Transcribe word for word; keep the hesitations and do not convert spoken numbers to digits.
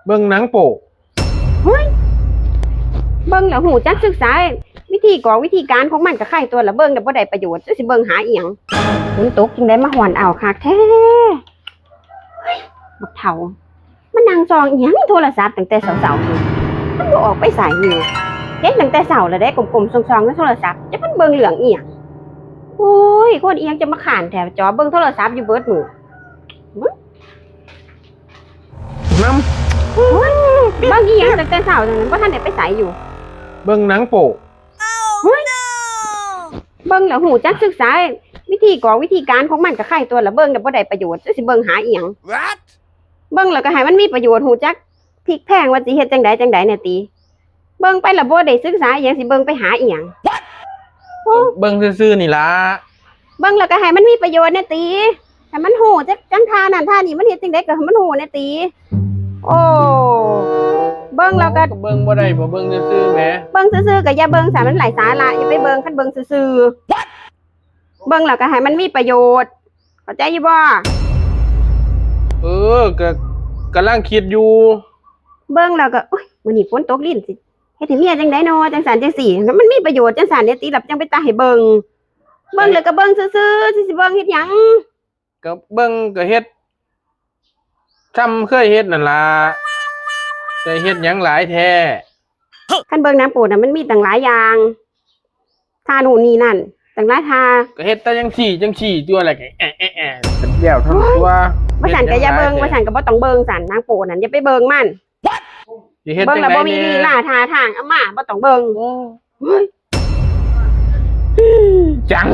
เบิ่งหนังโป๊ะ เฮ้ย เบิ่งแล้วฮู้จักศึกษา วิธีกรอกวิธีการของมันก็ไคตัวละ เบิ่งแล้วบ่ได้ประโยชน์จักสิเบิ่งหาอีหยัง ฝนตกจังได๋มาฮ้อนอ้าวคักแท้ เฮ้ย บักเฒ่า มานั่งส่องอีหยังโทรศัพท์ตั้งแต่เช้าๆอยู่ มันบ่ออกไปไสอยู่ เห็นตั้งแต่เช้าแล้วเด้ ก้มๆส่องๆในโทรศัพท์ จักมันเบิ่งเรื่องอีหยัง โอ้ย คนอีหยังจะมาค้านแท้ จอเบิ่งโทรศัพท์อยู่เบิดมื้อ น้ เบิ่งอีหยังตั้งแต่เช้าจังนั้น บ่ทันได้ไปไสอยู่ ำเบิ่งหนังโป๊ะ เบิ่งแล้วฮู้จักศึกษา วิธีกรอกวิธีการของมันก็ไคตัวละ เบิ่งแล้วบ่ได้ประโยชน์จักสิเบิ่งหาอีหยัง เบิ่งแล้วก็ให้มันมีประโยชน์ ฮู้จักพลิกแพลงว่าสิเฮ็ดจังใดจังใดแหน่ติ เบิ่งไปแล้วบ่ได้ศึกษาอีหยัง สิเบิ่งไปหาอีหยัง โอ้ เบิ่งซื่อๆนี่ล่ะ เบิ่งแล้วก็ให้มันมีประโยชน์แหน่ติ ให้มันฮู้จักจังท่านั่นท่านี่มันเฮ็ดจังใดก็ให้มันฮู้แหน่ติ โอ้ เบิ่งแล้วก็ เบิ่งบ่ได้บ่เบิ่งซื่อๆแหม เบิ่งซื่อๆก็อย่าเบิ่งซะ มันไร้สาระ อย่าไปเบิ่ง คันเบิ่งซื่อๆ เบิ่งแล้วก็ให้มันมีประโยชน์ เข้าใจอยู่บ่ เออ ก็กำลังคิดอยู่ เบิ่งแล้วก็ โอ๊ย มื้อนี้ฝนตกลิ้นสิ เฮ็ดให้เมียจังใด๋น้อ จังซั่นจังซี่ มันมีประโยชน์จังซั่นแหน่ติ แล้วจังไปตาให้เบิ่ง เบิ่งแล้วก็เบิ่งซื่อๆ สิสิเบิ่งเฮ็ดหยัง ก็เบิ่งก็เฮ็ด ซ้ำเคยเฮ็ดนั่นล่ะ จะเฮ็ดหยังหลายแท้ คันเบิ่งหนังโป๊ะน่ะมันมีตั้งหลายอย่าง ท่านู่นนี่นั่น ตั้งหลายท่า ก็เฮ็ดแต่จังซี่จังซี่ตัวแหละ แอะแอะแอะแล้วเท่านั้นตัว ว่าซั่นก็อย่าเบิ่ง ว่าซั่นก็บ่ต้องเบิ่งซั่น หนังโป๊ะนั่นอย่าไปเบิ่งมัน สิเฮ็ด เบิ่ง จัง แล้ว ได๋ บ่มี แน่ ลีลาท่าทาง เอามา บ่ต้องเบิ่ง โอ้ เฮ้ย จัง